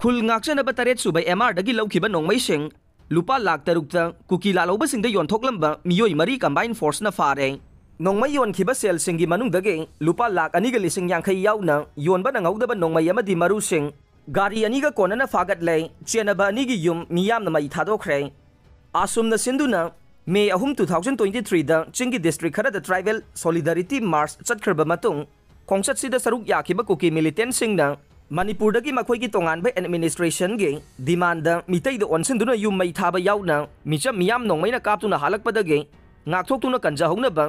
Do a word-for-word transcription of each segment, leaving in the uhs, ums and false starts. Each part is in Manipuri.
ꯈꯨꯜ ꯉꯥꯛꯆꯅꯕ ꯇꯔꯦꯠ ꯁꯨꯕ ꯑꯦꯝ ꯑꯥꯔꯗꯒꯤ ꯂꯧꯈꯤꯕ ꯅꯣꯡꯃꯩꯁꯤꯡ ꯂꯨꯄꯥ ꯂꯥꯈ ꯇꯔꯨꯛꯇ ꯀꯨꯀꯤ ꯂꯥꯜꯍꯧꯕꯁꯤꯡꯗ ꯌꯣꯟꯊꯣꯛꯂꯝꯕ ꯃꯤꯑꯣꯏ ꯃꯔꯤ combined forceꯅ ꯐꯥꯔꯦ꯫ ꯅꯣꯡꯃꯩ ꯌꯣꯟꯈꯤꯕ ꯁꯦꯜꯁꯤꯡꯒꯤ ꯃꯅꯨꯡꯗꯒꯤ ꯂꯨꯄꯥ ꯂꯥꯈ ꯑꯅꯤꯒ ꯂꯤꯁꯤꯡ ꯌꯥꯡꯈꯩ ꯌꯥꯎꯅ ꯌꯣꯟꯕ ꯅꯪꯍꯧꯗꯕ ꯅꯣꯡꯃꯩ ꯑꯃꯗꯤ ꯃꯔꯨꯁꯤꯡ ꯒꯥꯔꯤ ꯑꯅꯤꯒ ꯀꯣꯟꯅꯅ ꯐꯥꯒꯠꯂꯦ꯫ ꯆꯦꯟꯅꯕ ꯑꯅꯤꯒꯤ ꯌꯨꯝ ꯃꯤꯌꯥꯝꯅ ꯃꯩ ꯊꯥꯗꯣꯛꯈ꯭ꯔꯦ꯫ ꯑꯁꯨꯝꯅ ꯁꯤꯟꯗꯨꯅ ꯃꯦ ꯑꯍꯨꯝ, two thousand twenty threeꯗ ꯆꯤꯡꯒꯤ district ꯈꯔꯗ tribal solidarity march ꯆꯠꯈ꯭ꯔꯕ ꯃꯇꯨꯡ, ꯈꯣꯡꯆꯠꯁꯤꯗ ꯁꯔꯨꯛ ꯌꯥꯈꯤꯕ ꯀꯨꯀꯤ militantꯁꯤꯡꯅ ꯃꯅꯤꯄꯨꯔꯗꯒꯤ ꯃꯈꯣꯏꯒꯤ ꯇꯣꯉꯥꯟꯕ administrationꯒꯤ demandꯗ ꯃꯤꯇꯩꯗ ꯑꯣꯟꯁꯤꯟꯗꯨꯅ ꯌꯨꯝ ꯃꯩ ꯊꯥꯕ ꯌꯥꯎꯅ ꯃꯤꯆꯝ ꯃꯤꯌꯥꯝ ꯅꯣꯡꯃꯩꯅ ꯀꯥꯞꯇꯨꯅ ꯍꯥꯜꯂꯛꯄꯗꯒꯤ ꯉꯥꯛꯊꯣꯛꯇꯨꯅ ꯀꯟꯖꯍꯧꯅꯕ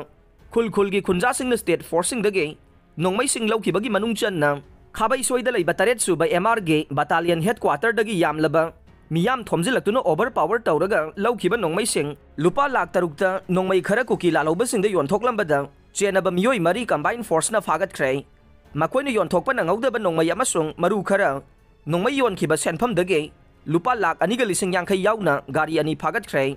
ꯈꯨꯜ ꯈꯨꯜꯒꯤ ꯈꯨꯟꯖꯥꯁꯤꯡꯅ state forceꯁꯤꯡꯗꯒꯤ ꯅꯣꯡꯃꯩꯁꯤꯡ ꯂꯧꯈꯤꯕꯒꯤ ꯃꯅꯨꯡ ꯆꯟꯅ ꯈꯥꯕꯩꯁꯣꯏꯗ ꯂꯩꯕ ꯇꯔꯦꯠ ꯁꯨꯕ ꯑꯦꯝ ꯑꯥꯔꯒꯤ battalion headquarterꯗꯒꯤ ꯌꯥꯝꯂꯕ ꯃꯤꯌꯥꯝ ꯊꯣꯝꯖꯤꯜꯂꯛꯇꯨꯅ overpower ꯇꯧꯔꯒ ꯂꯧꯈꯤꯕ ꯅꯣꯡꯃꯩꯁꯤꯡ ꯂꯨꯄꯥ ꯂꯥꯈ ꯇꯔꯨꯛꯇ ꯅꯣꯡꯃꯩ ꯈꯔ ꯀꯨꯀꯤ ꯂꯥꯜꯍꯧꯕꯁꯤꯡꯗ ꯌꯣꯟꯊꯣꯛꯂꯝꯕꯗ ꯆꯦꯟꯅꯕ ꯃꯤꯑꯣꯏ ꯃꯔꯤ combined forceꯅ ꯐꯥꯒꯠꯈ꯭ꯔꯦ꯫ ꯃꯈꯣꯏꯅ ꯌꯣꯟꯊꯣꯛꯄ ꯅꯪꯍꯧꯗꯕ ꯅꯣꯡꯃꯩ ꯑꯃꯁꯨꯡ ꯃꯔꯨ ꯈꯔ ꯅꯣꯡꯃꯩ ꯌꯣꯟꯈꯤꯕ ꯁꯦꯟꯐꯝꯗꯒꯤ ꯂꯨꯄꯥ ꯂꯥꯈ ꯑꯅꯤꯒ ꯂꯤꯁꯤꯡ ꯌꯥꯡꯈꯩ ꯌꯥꯎꯅ ꯒꯥꯔꯤ ꯑꯅꯤ ꯐꯥꯒꯠꯈ꯭ꯔꯦ꯫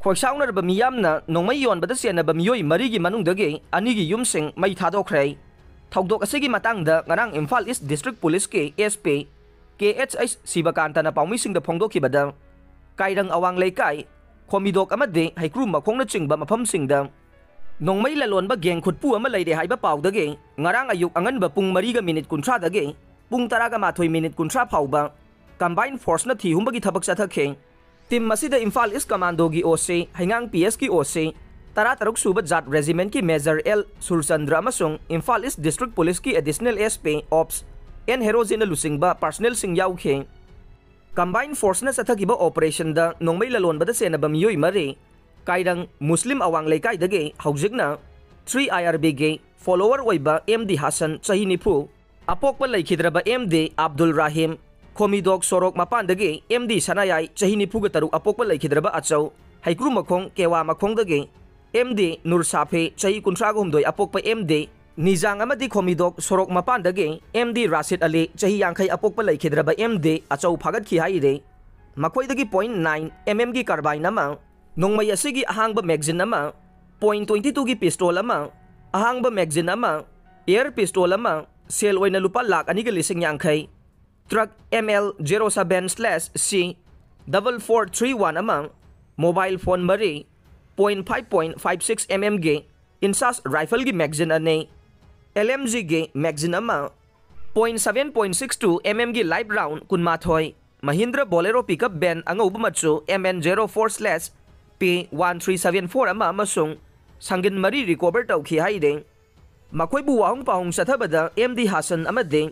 ꯈꯣꯏꯁꯥꯎꯅꯔꯕ ꯃꯤꯌꯥꯝꯅ ꯅꯣꯡꯃꯩ ꯌꯣꯟꯕꯗ ꯆꯦꯟꯅꯕ ꯃꯤꯑꯣꯏ ꯃꯔꯤꯒꯤ ꯃꯅꯨꯡꯗꯒꯤ ꯑꯅꯤꯒꯤ ꯌꯨꯝꯁꯤꯡ ꯃꯩ ꯊꯥꯗꯣꯛꯈ꯭ꯔꯦ꯫ ꯊꯧꯗꯣꯛ ꯑꯁꯤꯒꯤ ꯃꯇꯥꯡꯗ ꯉꯔꯥꯡ ꯏꯝꯐꯥꯜ ꯏꯁ district policeꯀꯤ SP ꯀꯦ ꯑꯩꯆ ꯑꯩꯆ ꯁꯤꯕꯀꯥꯟꯇꯅ ꯄꯥꯎꯃꯤꯁꯤꯡꯗ ꯐꯣꯡꯗꯣꯛꯈꯤꯕꯗ, ꯀꯥꯏꯔꯪ ꯑꯋꯥꯡ ꯂꯩꯀꯥꯏ, ꯈꯣꯃꯤꯗꯣꯛ ꯑꯃꯗꯤ ꯍꯩꯀ꯭ꯔꯨ ꯃꯈꯣꯡꯅꯆꯤꯡꯕ ꯃꯐꯝꯁꯤꯡꯗ ꯅꯣꯡꯃꯩ ꯂꯂꯣꯟꯕ gang ꯈꯨꯠꯄꯨ ꯑꯃ ꯂꯩꯔꯦ ꯍꯥꯏꯕ ꯄꯥꯎꯗꯒꯤ ꯉꯔꯥꯡ ꯑꯌꯨꯛ ꯑꯉꯟꯕ ꯄꯨꯡ ꯃꯔꯤꯒ ꯃꯤꯅꯤꯠ ꯀꯨꯟꯊ꯭ꯔꯥꯗꯒꯤ ꯄꯨꯡ ꯇꯔꯥꯒ ꯃꯥꯊꯣꯏ ꯃꯤꯅꯤꯠ ꯀꯨꯟꯊ꯭ꯔꯥ ꯐꯥꯎꯕ combined forceꯅ ꯊꯤꯍꯨꯝꯕꯒꯤ ꯊꯕꯛ ꯆꯠꯊꯈꯤ꯫ Team ꯑꯁꯤꯗ ꯏꯝꯐꯥꯜ ꯏꯁ commandoꯒꯤ OC, ꯍꯩꯉꯥꯡ PSꯀꯤ OC, ꯇꯔꯥꯇꯔꯨꯛ ꯁꯨꯕ ꯖꯥꯠ regimentꯀꯤ Major ꯑꯦꯜ ꯁꯨꯔꯆꯟꯗ꯭ꯔ ꯑꯃꯁꯨꯡ ꯏꯝꯐꯥꯜ ꯏꯁ district policeꯀꯤ additional SP ops ꯑꯦꯟ ꯍꯦꯔꯣꯖꯤꯟꯅ ꯂꯨꯆꯤꯡꯕ personnelꯁꯤꯡ ꯌꯥꯎꯈꯤ꯫ Combined forceꯅ ꯆꯠꯊꯈꯤꯕ operationꯗ ꯅꯣꯡꯃꯩ ꯂꯂꯣꯟꯕꯗ ꯆꯦꯟꯅꯕ ꯃꯤꯑꯣꯏ ꯃꯔꯤ, ꯀꯥꯏꯔꯪ ꯃꯨꯁꯂꯤꯝ ꯑꯋꯥꯡ ꯂꯩꯀꯥꯏꯗꯒꯤ ꯍꯧꯖꯤꯛꯅ three IRBꯒꯤ follower ꯑꯣꯏꯕ ꯑꯦꯝ ꯗꯤ ꯍꯥꯁꯟ, ꯆꯍꯤ ꯅꯤꯐꯨ, ꯑꯄꯣꯛꯄ ꯂꯩꯈꯤꯗ꯭ꯔꯕ ꯑꯦꯝ ꯗꯤ ꯑꯕꯗꯨꯜ ꯔꯥꯍꯤꯝ, ꯈꯣꯃꯤꯗꯣꯛ ꯁꯣꯔꯣꯛ ꯃꯄꯥꯟꯗꯒꯤ ꯑꯦꯝ ꯗꯤ ꯁꯅꯥꯌꯥꯏ, ꯆꯍꯤ ꯅꯤꯐꯨꯒ ꯇꯔꯨꯛ, ꯑꯄꯣꯛꯄ ꯂꯩꯈꯤꯗ꯭ꯔꯕ ꯑꯆꯧ, ꯍꯩꯀ꯭ꯔꯨ ꯃꯈꯣꯡ ꯀꯦꯋꯥ ꯃꯈꯣꯡꯗꯒꯤ ꯑꯦꯝ ꯗꯤ ꯅꯨꯔ ꯁꯥꯐꯤ, ꯆꯍꯤ ꯀꯨꯟꯊ꯭ꯔꯥꯒ ꯍꯨꯝꯗꯣꯏ, ꯑꯄꯣꯛꯄ ꯑꯦꯝ ꯗꯤ ꯅꯤꯖꯥꯡ ꯑꯃꯗꯤ ꯈꯣꯃꯤꯗꯣꯛ ꯁꯣꯔꯣꯛ ꯃꯄꯥꯟꯗꯒꯤ ꯑꯦꯝ ꯗꯤ ꯔꯥꯁꯤꯗ ꯑꯂꯤ, ꯆꯍꯤ ꯌꯥꯡꯈꯩ, ꯑꯄꯣꯛꯄ ꯂꯩꯈꯤꯗ꯭ꯔꯕ ꯑꯦꯝ ꯗꯤ ꯑꯆꯧ ꯐꯥꯒꯠꯈꯤ ꯍꯥꯏꯔꯤ꯫ ꯃꯈꯣꯏꯗꯒꯤ point nine MM ꯒꯤ carbine ꯑꯃ, ꯅꯣꯡꯃꯩ ꯑꯁꯤꯒꯤ ꯑꯍꯥꯡꯕ magazine ꯑꯃ, point twenty twoꯒꯤ pistol ꯑꯃ, ꯑꯍꯥꯡꯕ magazine ꯑꯃ, air pistol ꯑꯃ, ꯁꯦꯜ ꯑꯣꯏꯅ ꯂꯨꯄꯥ ꯂꯥꯈ ꯑꯅꯤꯒ ꯂꯤꯁꯤꯡ ꯌꯥꯡꯈꯩ, truck M L zero seven slash C double four three one ꯑꯃ, mobile phone ꯃꯔꯤ, point five point five six M M ꯒꯤ INSAS rifle ꯒꯤ magazine ꯑꯅꯤ, L M G ꯒꯤ magazine ꯑꯃ, point seven point six two M M ꯒꯤ live round ꯀꯨꯟꯃꯥꯊꯣꯏ, Mahindra Bolero pickup van ꯑꯉꯧꯕ ꯃꯆꯨ M N zero four slash P one three seven four ꯑꯃ ꯑꯃꯁꯨꯡ ꯁꯪꯒꯤꯟ ꯃꯔꯤ recover ꯇꯧꯈꯤ ꯍꯥꯏꯔꯤ꯫ ꯃꯈꯣꯏꯕꯨ ꯋꯥꯍꯪ ꯄꯥꯎꯍꯪ ꯆꯠꯊꯕꯗ M D Hassan ꯑꯃꯗꯤ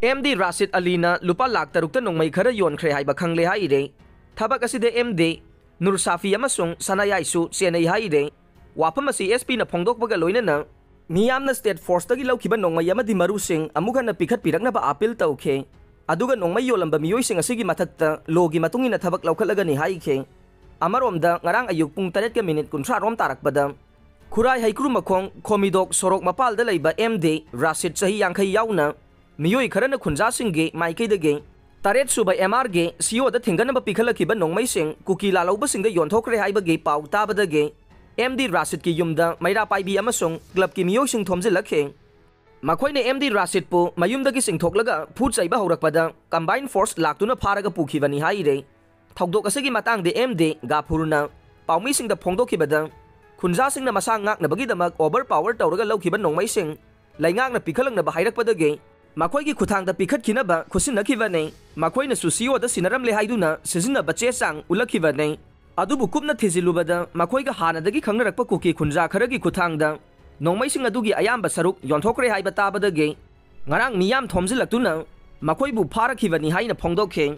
M D Rashid Aliꯅ ꯂꯨꯄꯥ ꯂꯥꯈ ꯇꯔꯨꯛꯇ ꯅꯣꯡꯃꯩ ꯈꯔ ꯌꯣꯟꯈ꯭ꯔꯦ ꯍꯥꯏꯕ ꯈꯪꯂꯦ ꯍꯥꯏꯔꯦ꯫ ꯊꯕꯛ ꯑꯁꯤꯗ M D Nur Safi ꯑꯃꯁꯨꯡ ꯁꯅꯥꯌꯥꯏꯁꯨ ꯆꯦꯟꯅꯩ ꯍꯥꯏꯔꯦ꯫ ꯋꯥꯐꯝ ꯑꯁꯤ S Pꯅ ꯐꯣꯡꯗꯣꯛꯄꯒ ꯂꯣꯏꯅꯅ ꯃꯤꯌꯥꯝꯅ state forceꯇꯒꯤ ꯂꯧꯈꯤꯕ ꯅꯣꯡꯃꯩ ꯑꯃꯗꯤ ꯃꯔꯨꯁꯤꯡ ꯑꯃꯨꯛ ꯍꯟꯅ ꯄꯤꯈꯠꯄꯤꯔꯛꯅꯕ appeal ꯇꯧꯈꯤ꯫ ꯑꯗꯨꯒ ꯅꯣꯡꯃꯩ ꯌꯣꯜꯂꯝꯕ ꯃꯤꯑꯣꯏꯁꯤꯡ ꯑꯁꯤꯒꯤ ꯃꯊꯛꯇ lawꯒꯤ ꯃꯇꯨꯡ ꯏꯟꯅ ꯊꯕꯛ ꯂꯧꯈꯠꯂꯒꯅꯤ ꯍꯥꯏꯈꯤ꯫ ꯑꯃꯔꯣꯝꯗ ꯉꯔꯥꯡ ꯑꯌꯨꯛ ꯄꯨꯡ ꯇꯔꯦꯠꯀ minute ꯀꯨꯟꯊ꯭ꯔꯥ ꯔꯣꯝ ꯇꯥꯔꯛꯄꯗ ꯈꯨꯔꯥꯏ ꯍꯩꯀ꯭ꯔꯨꯃꯈꯣꯡ ꯈꯣꯃꯤꯗꯣꯛ ꯁꯣꯔꯣꯛ ꯃꯄꯥꯜꯗ ꯂꯩꯕ M D Rashid ꯆꯍꯤ ꯌꯥꯡꯈꯩ ꯌꯥꯎꯅ ꯃꯤꯑꯣꯏ ꯈꯔꯅ ꯈꯨꯟꯖꯥꯁꯤꯡꯒꯤ ꯃꯥꯏꯀꯩꯗꯒꯤ ꯇꯔꯦꯠ ꯁꯨꯕ M R ꯒꯤ C O ꯗ ꯊꯤꯡꯒꯠꯅꯕ ꯄꯤꯈꯠꯂꯛꯈꯤꯕ ꯅꯣꯡꯃꯩꯁꯤꯡ ꯀꯨꯀꯤ ꯂꯥꯜꯍꯧꯕꯁꯤꯡꯗ ꯌꯣꯟꯊꯣꯛꯈ꯭ꯔꯦ ꯍꯥꯏꯕꯒꯤ ꯄꯥꯎ ꯇꯥꯕꯗꯒꯤ M D Rashid ꯀꯤ ꯌꯨꯝꯗ ꯃꯩꯔꯥ ꯄꯥꯏꯕꯤ ꯑꯃꯁꯨꯡ club ꯀꯤ ꯃꯤꯑꯣꯏꯁꯤꯡ ꯊꯣꯝꯖꯤꯜꯂꯛꯈꯤ꯫ ꯃꯈꯣꯏꯅ M D Rashid ꯄꯨ ꯃꯌꯨꯝꯗꯒꯤ ꯆꯤꯡꯊꯣꯛꯂꯒ ꯐꯨ ꯆꯩꯕ ꯍꯧꯔꯛꯄꯗ combined force ꯂꯥꯛꯇꯨꯅ ꯐꯥꯔꯒ ꯄꯨꯈꯤꯕꯅꯤ ꯍꯥꯏꯔꯦ꯫ ꯊꯧꯗꯣꯛ ꯑꯁꯤꯒꯤ ꯃꯇꯥꯡꯗ M D Gafurꯅ ꯄꯥꯎꯃꯤꯁꯤꯡꯗ ꯐꯣꯡꯗꯣꯛꯈꯤꯕꯗ, ꯈꯨꯟꯖꯥꯁꯤꯡꯅ ꯃꯁꯥ ꯉꯥꯛꯅꯕꯒꯤꯗꯃꯛ overpower ꯇꯧꯔꯒ ꯂꯧꯈꯤꯕ ꯅꯣꯡꯃꯩꯁꯤꯡ ꯂꯩꯉꯥꯛꯅ ꯄꯤꯈꯠꯂꯛꯅꯕ ꯍꯥꯏꯔꯛꯄꯗꯒꯤ ꯃꯈꯣꯏꯒꯤ ꯈꯨꯠꯊꯥꯡꯗ ꯄꯤꯈꯠꯈꯤꯅꯕ ꯈꯨꯠꯁꯤꯟꯅꯈꯤꯕꯅꯤ꯫ ꯃꯈꯣꯏꯅꯁꯨ C O ꯗ ꯁꯤꯟꯅꯔꯝꯂꯦ ꯍꯥꯏꯗꯨꯅ ꯁꯤꯖꯤꯟꯅꯕ ꯆꯦ ꯆꯥꯡ ꯎꯠꯂꯛꯈꯤꯕꯅꯤ꯫ ꯑꯗꯨꯕꯨ ꯀꯨꯞꯅ ꯊꯤꯖꯤꯜꯂꯨꯕꯗ ꯃꯈꯣꯏꯒ ꯍꯥꯟꯅꯗꯒꯤ ꯈꯪꯅꯔꯛꯄ ꯀꯨꯀꯤ ꯈꯨꯟꯖꯥ ꯈꯔꯒꯤ ꯈꯨꯠꯊꯥꯡꯗ ꯅꯣꯡꯃꯩꯁꯤꯡ ꯑꯗꯨꯒꯤ ꯑꯌꯥꯝꯕ ꯁꯔꯨꯛ ꯌꯣꯟꯊꯣꯛꯈ꯭ꯔꯦ ꯍꯥꯏꯕ ꯇꯥꯕꯗꯒꯤ ꯉꯔꯥꯡ ꯃꯤꯌꯥꯝ ꯊꯣꯝꯖꯤꯜꯂꯛꯇꯨꯅ ꯃꯈꯣꯏꯕꯨ ꯐꯥꯔꯛꯈꯤꯕꯅꯤ ꯍꯥꯏꯅ ꯐꯣꯡꯗꯣꯛꯈꯤ꯫